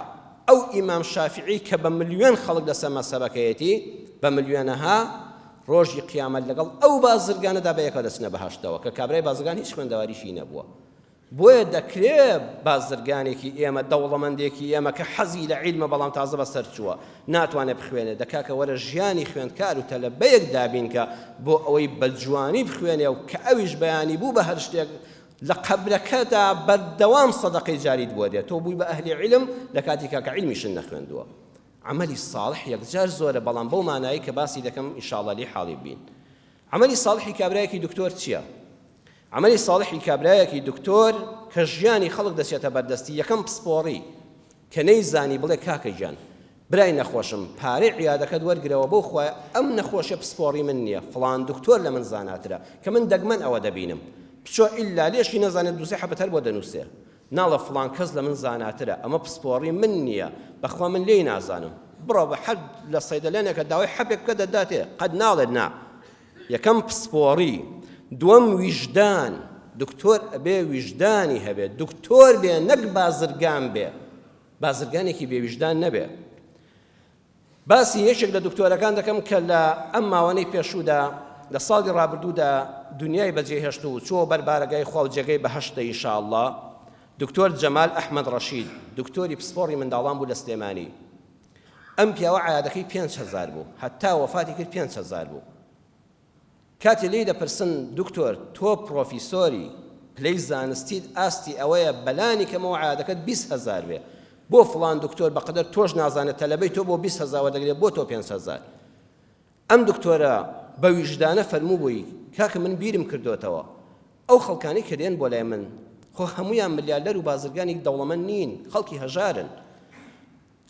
Speaker 2: ئەو ئیمام شافعی کە بە ملیۆن خەڵک لەسەر مەزهەبەکەیەتی بە ملیۆنەها ڕۆژی قیامەت لەگەڵ ئەو بازرگانەدا بەیەکەوە دەچنە بەهەشتەوە کە کابرای بازرگان هیچ خوێندەواریشی نەبووە بۆیە دەکرێ بازرگانێکی ئێمە دەوڵەمەندێکی ئێمە کە حەزی لە عیلمە بەڵام تازە بەسەر چووە ناتوانێت بخوێنێ دەکاکە وەرە ژیانی خوێندکار و تەلەبەیەک دابینکە بۆ ئەوەی بە جوانی بخوێنێ و کە ئەویش بەیانی بوو بە هەر شتێک لە قەبرەکەدا بەردەوام سەدەقەی جاریت بۆ دێت تۆ بووی بە ئەهلی عیلم لە کاتێکا کە عیلمیشت نەخوێندووە عەمەلی ساڵح یەکجار زۆرە بەڵام بەو مانایەی کە باسی دەکەم ئینشاءاللە لێی حاڵی بین عەمەلی ساڵحی کابرایەکی دکتۆر چییە؟ عەمەلی ساڵحی کابرایەکی دکتۆر کە ژیانی خەڵک دەچێتە بەردەستی یەکەم پسپۆڕی کە نەیزانی بڵێ کاکە گیان برای نەخۆشم پارەی عیادەکەت وەرگرەوە بەو خوایە ئەم نەخۆشیە پسپۆڕی من نیە فڵان دکتۆر لە من زاناترە کە من دەگمەن ئەوە دەبینم بچۆ ئیلا لێشی نەزانێت دووسێ حەبت هەر بۆ دەنووسێ ناڵێ فڵان کەس لە من زاناترە ئەمە پسپۆڕی من نیە بەخوا من لێی نازانم بڕۆ بە حەد لە سەیدەلێنێکە داوای حەبێک بکە دەتداتێ قەت ناڵێت نا یەکەم پسپۆڕی دووەم ویژدان دکتۆر ئەبێ ویژدانی هەبێ دکتۆر بێ نەک بازرگان بێ بازرگانێکی بێ ویژدان نەبێ. باسی یەکێک لە دکتۆرەکان دەکەم کە لە ئەم ماوەنەی پێشوودا لە ساڵی ڕابردوودا دنیای بەجێهێشت و چووە بەر بارەگای خوا و جێگەی بەهەشتە ئینشاءاللە دکتۆر جەمال ئەحمەد ڕەشید دکتۆری پسپۆڕی منداڵان بوو لە سلێمانی ئەم پیاوە عیادەکەی 5000 بوو هەتا وەفاتی کرد 5000 بوو کاتێ لێی دەپرسن دکتۆر تۆ پڕۆفیسۆری، پلەی زانستیت ئاستی ئەوەیە بەلانی کەمەوە عادەکەت 20 هەزار بێ. بۆ فڵان دکتۆر بەقەدەر تۆش نازانێت تەلەبەی تۆ بۆ 20 هەزار وەردەگرێت بۆ تۆ 5000؟ ئەم دکتۆرە بە ویژدانە فەرمووبووی، کاکە من بیرم کردۆتەوە، ئەو خەڵکانەی کە دێن بۆ لای من، خۆ هەموویان ملیاردەر و بازرگانی دەوڵەمەند نین، خەڵکی هەژارن.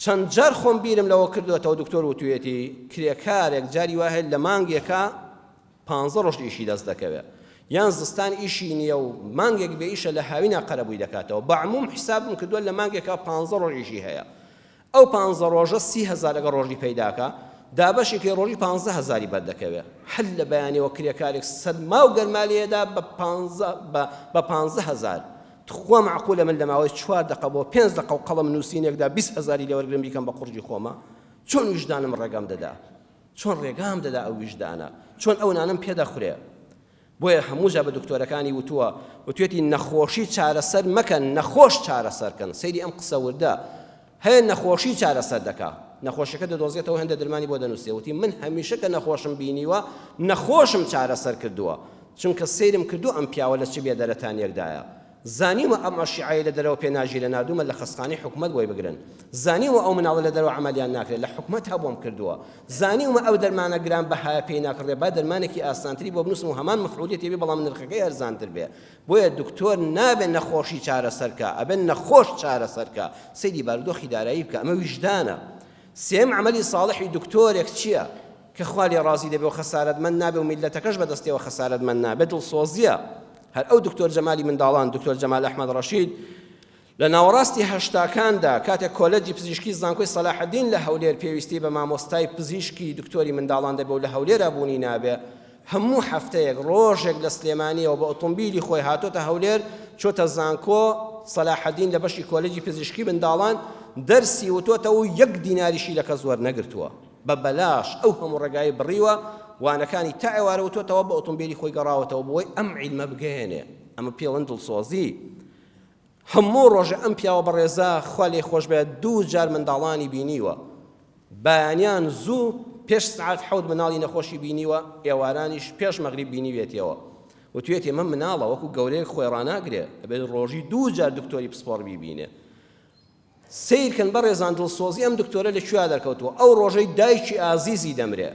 Speaker 2: چەند جار خۆم بیرم لەوە کردۆتەوە، دکتۆر وتوویەتی، کرێکارێک جاری وا هەیە لە مانگێکا پانزە ڕۆژ ئیشی دەست دەکەوێ، یان زستان ئیشی نییە و مانگێک بێ ئیشە لە هاوینا قەرەبووی دەکاتەوە. بە عموم حیسابم کردووە لە مانگێکا پانزە ڕۆژ ئیشی هەیە. ئەو پانزە ڕۆژە 30 هەزار ئەگەر ڕۆژی پەیداکا دابەشی کەی ڕۆژی پانزە هەزاری بەردەکەوێ هەر لە بەیانیەوە کرێکارێک سەرما و گەرما لێدا بە پانزە بە 15 هەزار. تخوا مەعقولە من لە ماوەی چوار دەقە بۆ پێنج دەقە و قەڵەم نووسینێکدا 20 هەزاری لێ وەرگرم بیکەم بە قوڕگی خۆما؟ چۆن ویژدانم ڕێگام دەدا؟ چۆن ڕێگام دەدا ئەو ویژدانە؟ چۆن ئەو نانم پێ دەخورێ؟ بۆیە هەموو جا بە دکتۆرەکانی وتووە، وتوێتی نەخۆشی چارەسەر مەکەن، نەخۆش چارەسەر کەن. سەیری ئەم قسە وردە هەیە، نەخۆشی چارەسەر دەکا، نەخۆشیەکە دەدۆزێتەوە هێندە درمانی بۆ دەنووسێ. وتی من هەمیشە کە نەخۆشم بینیوە نەخۆشم چارەسەر کردووە، چونکە سەیرم کردووە ئەم پیاوە لە چ بێدەرەتانیەکدایە، زانیومە ئەم ئەشیعەیە لە دەرەوە پێ ناگیرێ ناردوومە لە خەستخانەی حکومەت بۆی بگرن، زانیومە ئەو مناڵە لە دەرەوە عەمەلیان ناکرێت لە حکومەتا بۆم کردووە، زانیومە ئەو دەرمانە گران بەهایە پێی ناکڕدرێ با دەرمانێکی ئاسانتری بۆ بنووسم و هەمان مەفعولیەتی بێ بەڵام نرخەکەی هەرزانتر بێ. بۆیە دکتۆر نابێ نەخۆشی چارەسەر کا، ئەبێ نەخۆش چارەسەر کا، سەیری بارودۆخی دارایی بکا، ئەمە ویژدانە. سێیەم عەمەلی ساڵحی دکتۆرێک چییە کە خوا لێ ڕازی دەبێ و خەسارەتمەند نابێ و میللەتەکەش بەدەستیەوە خەسارەتمەند نابێ؟ دڵسۆزییە. هەر ئەو دکتۆر جەمالی منداڵان، دکتۆر جەمال ئەحمەد ڕەشید، لە ناوەڕاستی هەشتاکاندا کاتێک کۆلێجی پزیشکی زانکۆی سەلاحەدین لە هەولێر پێویستی بە مامۆستای پزیشکی دکتۆری منداڵان دەبێ و لە هەولێرا بوونی نابێ، هەموو هەفتەیەک ڕۆژێک لە سلێمانییەوە بە ئۆتۆمبیلی خۆی هاتۆتە هەولێر، چۆتە زانکۆ سەلاحەدین لە بەشی کۆلێجی پزیشکی منداڵان دەرسی وتۆتەوە و یەک دیناریشی لە کەس وەرنەگرتووە. بە بەلاش ئەو هەموو ڕێگایەی بڕیوە، وانەکانی تا ئێوارە وتۆتەوە، بە ئۆتۆمبێلی خۆی گەڕاوەتەوە بۆی ئەم عیلمە بگەیەنێ. ئەمە پێڵن دڵسۆزی. هەموو ڕۆژێ ئەم پیاوە بەڕێزە خوا لێی خۆش بێت دوو جار منداڵانی بینیوە. بەیانیان زوو پێش سەعات حەوت مناڵی نەخۆشی بینیوە، ئێوارانیش پێش مەغریب بینیوێتیەوە. وتویەتی ئەمە مناڵە وەکو گەورەیەک خۆی ڕاناگرێ، ئەبێت ڕۆژی دوو جار دکتۆری پسپۆڕ بیبینێ. سەیرکەن بەڕێزان دڵسۆزی ئەم دکتۆرە لە کوێیا دەرکەوتووە، ئەو ڕۆژەی دایکی ئازیزی دەمرێ،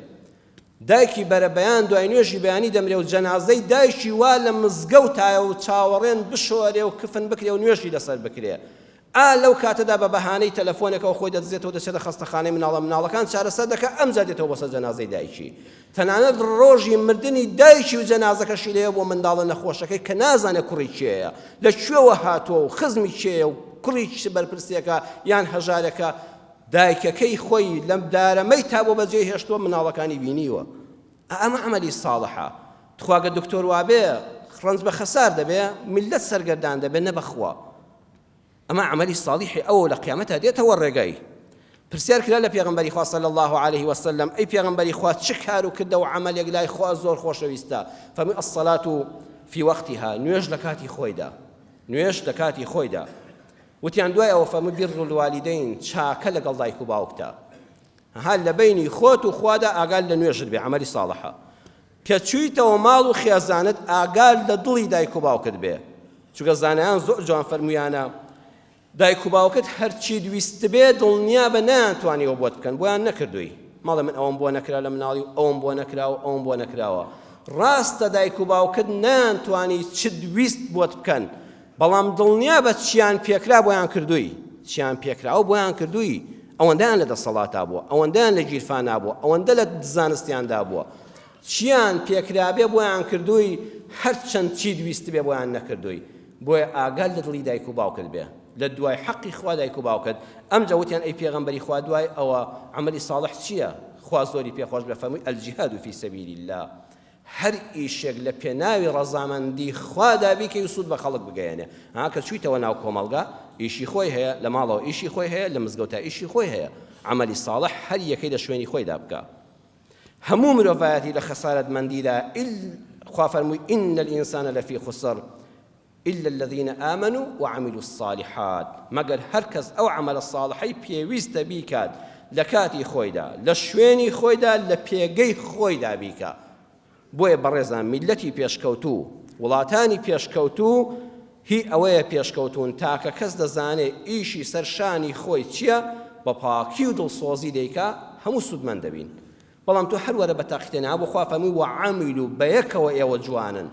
Speaker 2: دایکی بەرەبەیان دوای نوێژی بەیانی دەمرێ و جەنازەی دایکی وا لە مزگەوتایە و چاوەڕێن بشۆرێ و کفن بکرێ و نوێژی لەسەر بکرێ، ئا لەو کاتەدا بە بەهانەی تەلەفۆنێکەوە خۆی دەدزێتەوە دەچێتە خەستەخانەی مناڵە مناڵەکان چارەسەر دەکا ئەمجا دێتەوە بۆ سەر جەنازەی دایکی. تەنانەت ڕۆژی مردنی دایکی و جەنازەکەشی لەوێ بۆ منداڵە نەخۆشەکەی کە نازانێت کوڕی کێیە، لە کوێوە هاتووە و خزمی کێیە و کوڕی چ بەرپرسێکە یان هەژارێکە، دایکەکەی خۆی لەم دارەمەی تا بۆ بەجێ هێشتووە مناڵەکانی بینیوە. ئەمە عەمەلی ساڵحە. تخوا گەر دکتۆر وابێ ڕەنج بە خەسار دەبێ، میللەت سەرگەردان دەبێ نە بەخوا. ئەمە عەمەلی ساڵیحی ئەوە لە قیامەتا دێتەوە ڕێگای. پرسیار کرا لە پێغەمبەری خوا صلی اللە علیه وسلم ئەی پێغەمبەری خوا چ کار و کردە و عەمەلێک لای خوا زۆر خۆشەویستە؟ فەرمووی الصلاة فی وقتها، نوێژ لە کاتی خۆیدا، نوێژ لە کاتی خۆیدا. وتیان دوای ئەوە فەرمووی بر الوالدین، چاکە لەگەڵ دایک و باوکتا. ها لە بەینی خۆت و خوادا ئاگات لە نوێژت بێ، عەمەلی ساڵحە. کە چوویتەوە ماڵ و خێزانت ئاگات لە دڵی دایک و باوکت بێ، چونکە زانایان زۆر جوان فەرموویانە دایک و باوکت هەرچیت ویستبێ دڵنیابە نەیانتوانیوە بۆت بکەن، بۆیان نەکردووی، مەڵێ من ئەوەم بۆ نەکرا لە مناڵی و ئەوەم بۆ نەکرا و ئەوەم بۆ نەکراوە. ڕاستە دایک و باوکت نەیانتوانی چت ویست بۆت بکەن، بەڵام دڵنیابە چیان پێکرا بۆیان کردووی، چیان پێکراوە بۆیان کردووی، ئەوەندەیان لە دەسەڵاتا بووە، ئەوەندەیان لە گیرفانا بووە، ئەوەندە لە زانستیاندا بووە، چیان پێکرابێ بۆیان کردووی، هەرچەند چیت ویستبێ بۆیان نەکردووی. بۆیە ئاگات لە دڵی دایک و باوکت بێ لە دوای حەقی خوا دایک و باوکت. ئەمجا وتیان ئەی پێغەمبەری خوا دوای ئەوە عەمەلی ساڵح چییە؟ خوا زۆری پێ خۆش بێ فەرمووی الجهاد فی سبیل اللە، هەر ئیشێک لە پێناوی ڕەزامەندی خوادا بیکەی و سوود بە خەڵک بگەیەنێ. ها کە چوویتەوە ناو کۆمەڵگا ئیشی خۆی هەیە، لە ماڵەوە ئیشی خۆی هەیە، لە مزگەوتا ئیشی خۆی هەیە. عەمەلی ساڵح هەر یەکەی لە شوێنی خۆیدا بکا. هەموو مرۆڤایەتی لە خەسارەتمەندیدا ئیل خوا فەرمووی ان الانسان لفی خسر الا الذین آمنوا وعملوا الصالحات، مەگەر هەر کەس ئەو عەمەلە ساڵحەی پێویستە بیکات لە کاتی خۆیدا لە شوێنی خۆیدا لە پێگەی خۆیدا بیکا. بۆیە بەڕێزان میللەتی پێشکەوتوو وڵاتانی پێشکەوتوو هی ئەوەیە پێشکەوتوون تاکە کەس دەزانێ ئیشی سەر شانی خۆی چیە بە پاکی و دڵسۆزی دەیکا هەموو سوودمەند دەبین بەڵام تۆ هەر وەرە بە تاقیتێ نا بۆ خوا فەرمووی وعملوا بەیەکەوە ئێوە جوانن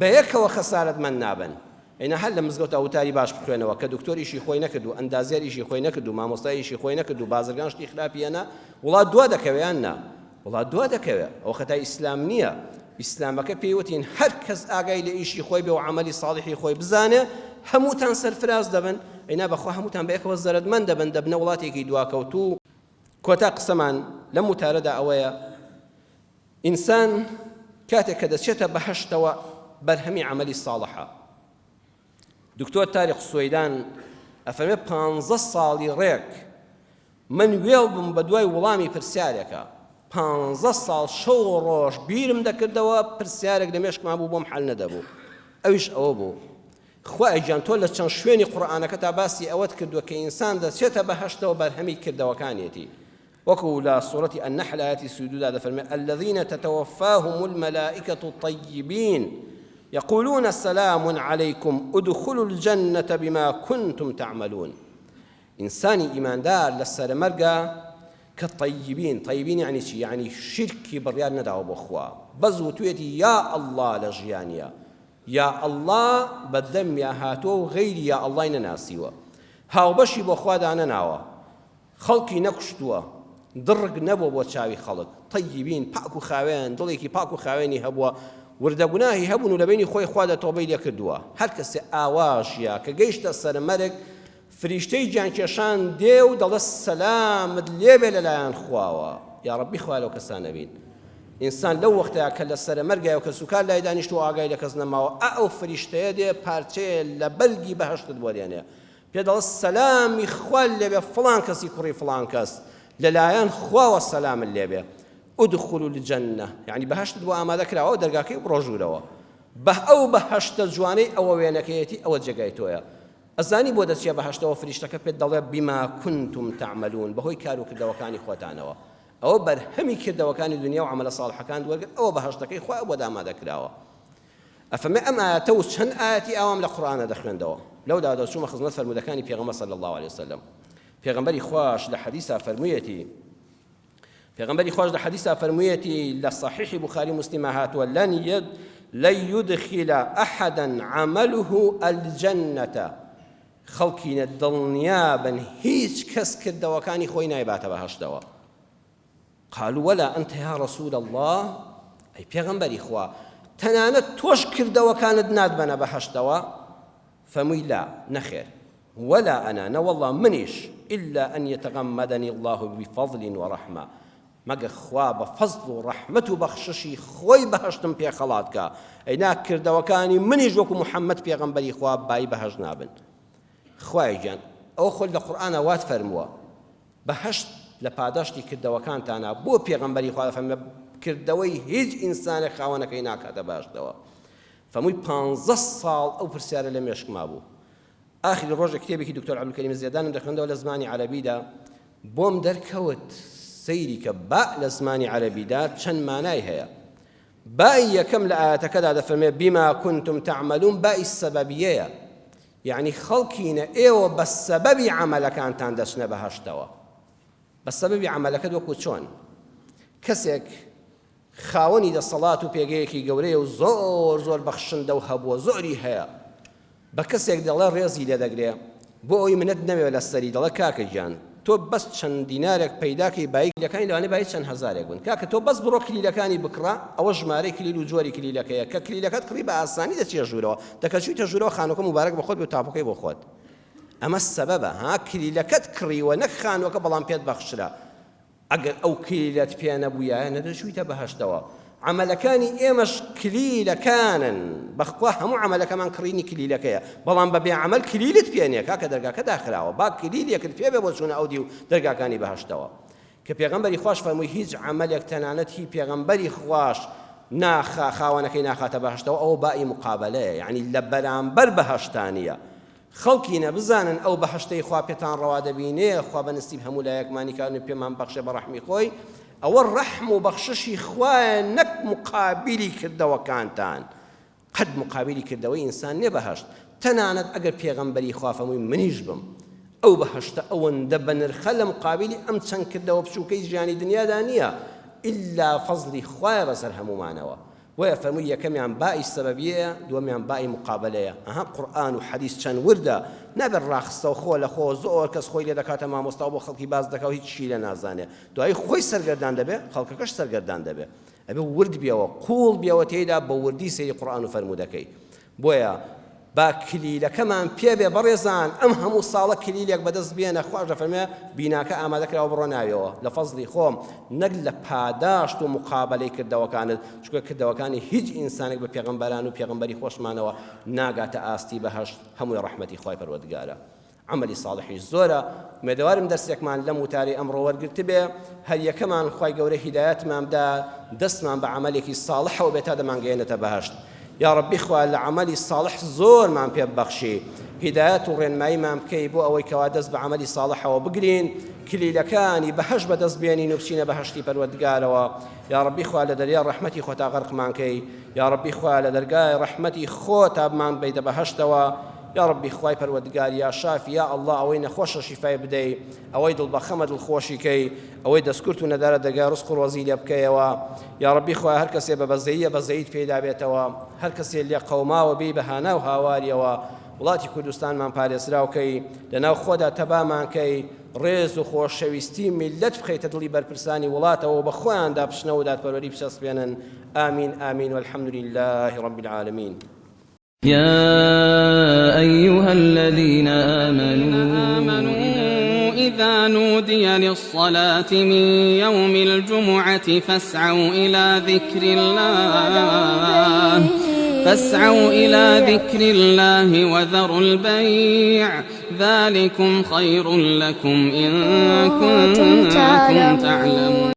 Speaker 2: بەیەکەوە خەسارەتمەند نابن ئەینا هەر لە مزگەوتا وتاری باش بخوێنەوە کە دکتۆر ئیشی خۆی نەکرد و ئەندازیار ئیشی خۆی نەکرد و مامۆستا ئیشی خۆی نەکرد و بازرگان شتی خراپی هێنا وڵات دوا دەکەوێ یان نا وڵات دوا دەکەوێ ئەوە خەتای ئیسلام نییە ئیسلامەکە پێی وتین هەر کەس ئاگای لە ئیشی خۆی بێ و عەمەلی ساڵحی خۆی بزانێ هەمووتان سەرفراز دەبن ئەینا بەخوا هەمووتان بەیەکەوە زەرەدمەند دەبن دەبنە وڵاتێکی دواکەوتوو کۆتا قسەمان لەم وتارەدا ئەوەیە ئینسان کاتێک کە دەچێتە بەهەشتەوە بەرهەمی عەمەلی ساڵحە. دکتۆر تاریق سوەیدان ئەفەرمێ پانزە ساڵی ڕێک من وێڵ بووم بە دوای وڵامی پرسیارێکە پانزە ساڵ شەو و ڕۆژ بیرم دەکردەوە پرسیارێک لە مێشکما بوو بۆم حەل نەدەبوو ئەویش ئەوە بوو خوایە گیان تۆ لە چەند شوێنی قورئانەکەتا باسی ئەوەت کردووە کە ئینسان دەچێتە بەهەشتەوە بەرهەمی کردەوەکانیەتی وەکو لە سورەتی النحل ئایەتی 32 دا دەفەرمێ الذین تتوفاهم الملائکة الطیبین یقولون سلام علیکم ادخلوا الجنة بما کنتم تعملون ئینسانی ئیماندار لە سەرەمەرگا کە طیبین طیبین یعنی چی یعنی شیرکی بڕیار نەداوە بۆ خوا بەس وتوێتی یا اللە لە ژیانیا یا اللە بە دەمیا هاتووە و غەیری یا اللەی نەناسیوە هاوبەشی بۆ خوا دانەناوە خەڵکی نەکوشتووە دڕک نەبووە بۆ چاوی خەڵک طیبین پاک و خاوێن دڵێکی پاک و خاوێنی هەبووە وردە گوناهی هەبوون و لە بەینی خۆی خوادا تۆبەی لێ کردووە هەر کەسێ ئاوا ژیا کە گەیشتە سەر مەرگ فریشتەی گیانکێشان دێ و دەڵێ سەلامت لێبێ لەلایەن خواوە یاڕەبی خوا لەو کەسانە بین ئینسان لەو وەختەیا کە لە سەرە مەرگایە و کەسوکار لای دانیشتووە ئاگای لە کەس نەماوە ئا ئەو فریشتەیە دێ پارچەیە لە بەرگی بەهەشتت بۆ دێنێ پێ دەڵێ سەلامی خوا لێبێ فڵان کەسی کوڕی فڵان کەس لەلایەن خواوە سەلامت لێبێ ادخلوا الجنە یعنی بەهەشتت بۆ ئامادە کراوە دەرگاکەی بڕۆ ژوورەوە بە ئەو بەهەشتە جوانەی ئەوە وێنەکەیەتی ئەوە جێگای تۆیە ئەزانی بۆ دەچیە بەهەشتەوە فریشتەکە پێت دەڵێ بما کنتم تعملون بەهۆی کار و کردەوەکانی خۆتانەوە ئەوە بەرهەمی کردەوەکانی دنیا و عەمەلە ساڵحەکانت وەرگرت ئەوە بەهەشتەکەی خوایە بۆت ئامادە کراوە ئەفەرمێ ئەم ئایەتە و چەند ئایەتی ئاوام لە قورئانە دەخوێندەوە لەودا دەچوومە خزمەت فەرموودەکانی پێغەمبەر صلی الله علیه وسلم پێغەمبەری خواش لە حەدیسا فەرموویەتی پێغەمبەری خواش لە حەدیسا فەرموویەتی لە صحیحی بوخاری مسلمە هاتووە لن يد لن يدخل أحدا عمله الجنة خەڵکینە دڵنیابن هیچ کەس کردەوەکانی خۆی نایباتە بەهەشتەوە قالوا ولا أنت يا رسول الله ئەی پێغەمبەری خوا تەنانەت تۆش کردەوەکانت ناتبەنە بەهەشتەوە فەرمووی لا نەخێر ولا أنا نەوەڵڵا منیش إلا أن يتغمدني الله بفضل ورحمة مەگەر خوا بە فەزڵ و ڕەحمەت و بەخششی خۆی بەهەشتم پێ خەڵات کا ئەینا کردەوەکانی منیش وەکو محەممەد پێغەمبەری خوا بای بەهەشت نابن خوایە گیان ئەوە خۆت لە قورئانا وات فەرمووە بەهەشت لە پاداشتی کردەوەکانتانە بۆ پێغەمبەری خوا دەفەرمێ کردەوەی هیچ ئینسانێک خاوەنەکەی ناکاتە بەهەشتەوە فەرمووی پانزە ساڵ ئەو پرسیارە لە مێشکما بوو ئاخری ڕۆژێک کتێبێکی دکتۆر عەبدولکەریم زێدانم دەخوێندەوە لە زمانی عەرەبیدا بۆم دەرکەوت سەیری کە با لە زمانی عەرەبیدا چەند مانای هەیە بای یەکەم لە ئاەتەکەدا دەفەرمێ بما کنتم تعملون بای سەبەبیەیە یعنی خەڵکینە ئێوە بە سەبەبی عەمەلەکانتان دەچنە بەهەشتەوە بە سەبەبی عەمەلەکەت وەکو چۆن کەسێک خاوەنی دەسەڵات و پێگەیەکی گەورەیە و زۆر زۆر بەخشندە و هەبووە زۆری هەیە بە کەسێک دەڵێ ڕێزی لێ دەگرێ بۆ ئەوی منەت نەوێ لە سەری دەڵێ کاکە گیان تۆ بەس چەند دینارێک پەیداکەی بایی کلیلەکانی لەوانەیە بایی چەند هەزارێک بن کاکە تۆ بەس بڕۆ کلیلەکانی بکڕە ئەوە ژمارەی کلیل و جۆری کلیلەکەیە کە کلیلەکەت کڕی بە ئاسانی دەچیە ژوورەوە دەکە چوویتە ژوورەوە خانووەکە موبارەک بە خۆت بێ و تاپۆکەی بۆ خۆت ئەمە سەبەبە ها کلیلەکەت کڕیوە نەک خانووەکە بەڵام پێت بەخشرا ئەگەر ئەو کلیلەت پێ نەبوویایە نەدەچوویتە بەهەشتەوە. عەمەلەکانی ئێمەش کلیلەکانن، بەخوا هەموو عەمەلەکەمان کڕینی کلیلەکەیە، بەڵام بە بێ عەمەل کلیلت پێ نییە کاکە دەرگاکە داخراوە، با کلیلێکت پێ بێ بۆ چوونە ئەو دیو دەرگاکانی بەهەشتەوە. کە پێغەمبەری خواش فەرمووی هیچ عەمەلێک تەنانەت هی پێغەمبەری خواش ناخا خاوەنەکەی ناخاتە بەهەشتەوە ئەوە بائی مقابەلەیە یەعنی لە بەرامبەر بەهەشتانییە. خەڵکینە بزانن ئەو بەهەشتەی خوا پێتان ڕەوا دەبینێ خوا بە نسیب هەموو لایەکمانی کات و پێمان بەخشێ بە ڕەحمی خۆی ئەوە ڕەحم و بەخششی خوایە نەک مقابلی کردەوەکانتان قەت مقابلی کردەوەی ئینسان نیە بەهەشت. تەنانەت ئەگەر پێغەمبەری خوا فەرمووی منیش بم ئەو بەهەشتە ئەوەندە بەنرخە لە مقابلی ئەم چەند کردەوە بچووکەی ژیانی دنیادا نییە ئیلا فەزڵی خوایە بەسەر هەموومانەوە بۆیە فەرمووی یەکەمیان بائی سەبەبیەیە دووەمیان بائی مقابەلەیە ئەها قورئان و حەدیس چەند وردە نابێت ڕاخستەوخۆ لە خۆ زۆر کەس خۆی لێ دەکاتە مامۆستا و بۆ خەڵکی باس دەکا و هیچ شی لێ نازانێ دوایی خۆی سەرگەردان دەبێ خەڵکەکەش سەرگەردان دەبێ ئەبێ ورد بیەوە قوڵ بیەوە تێیدا بە وردی سەیری قورئان و فەرموودەکەی بۆیە با کلیلەکەمان پێ بێ بەڕێزان ئەم هەموو ساڵە کلیلێک بەدەست بێنە خواش دەفەرمێ بیناکە ئامادە کراوە بڕۆ ناویەوە لە فەزڵی خۆم نەک لە پاداشت و مقابەلەی کردەوەکانت چونکە کردەوەکانی هیچ ئینسانێک بە پێغەمبەران و پێغەمبەری خۆشمانەوە ناگاتە ئاستی بەهەشت هەمووی ڕەحمەتی خوای پەروەردگارە عەمەلی ساڵحیش زۆرە، ئومێدەوارم دەرسێکمان لەم وتارەی ئەمڕۆ وەرگرتبێ، هەر یەکەمان خوای گەورە هیدایەتمان بدا دەستمان بە عەمەلێکی ساڵحەوە بێ تا دەمانگەیەنێتە بەهەشت. یاڕەبی خوا لە عەمەلی ساڵح زۆرمان پێ ببەخشی، هیدایەت و ڕێنماییمان بکەی بۆ ئەوەی کەوا دەست بە عەمەلی ساڵحەوە بگرین، کلیلەکانی بەهەشت بەدەست بێنین و بچینە بەهەشتی پەروەردگارەوە. یاڕەبی خوا لە دەریای ڕەحمەتی خۆتا غەرقمان کەی، یاڕەبی خوا لە دەرگای ڕەحمەتی خۆتا بمانبەیتە بەهەشتەوە. یاڕەبی خوای پەروەردگار یا شافی یا اللە ئەوەی نەخۆشە شیفای بدەی ئەوەی دڵ بەخەمە دڵ خۆشی کەی ئەوەی دەستکورت و نەدارە دەرگای ڕزق و ڕۆزی لێ بکەیەوە یاڕەبی خوایە هەر کەسێ بە بەزەییە بەزەییت پێیدا بێتەوە هەر کەسێ لێ قەوماوە بێی بە هانا و هاواریەوە وڵاتی کوردستانمان پارێزراو کەی لەناو خۆدا تەبامان کەی ڕێز و خۆشەویستی میللەت بخەیتە دڵی بەرپرسانی وڵاتەوە و بە خۆیاندا بچنەوە و دادپەروەری بچەسپێنن آمین آمین والحمد لله رب العالمین.
Speaker 1: یا ایها الذین آمنوا إذا نودي للصلاة من يوم الجمعة فاسعوا إلى ذكر الله فاسعوا إلى ذكر الله وذروا البيع ذلكم خير لكم إن كنتم تعلمون.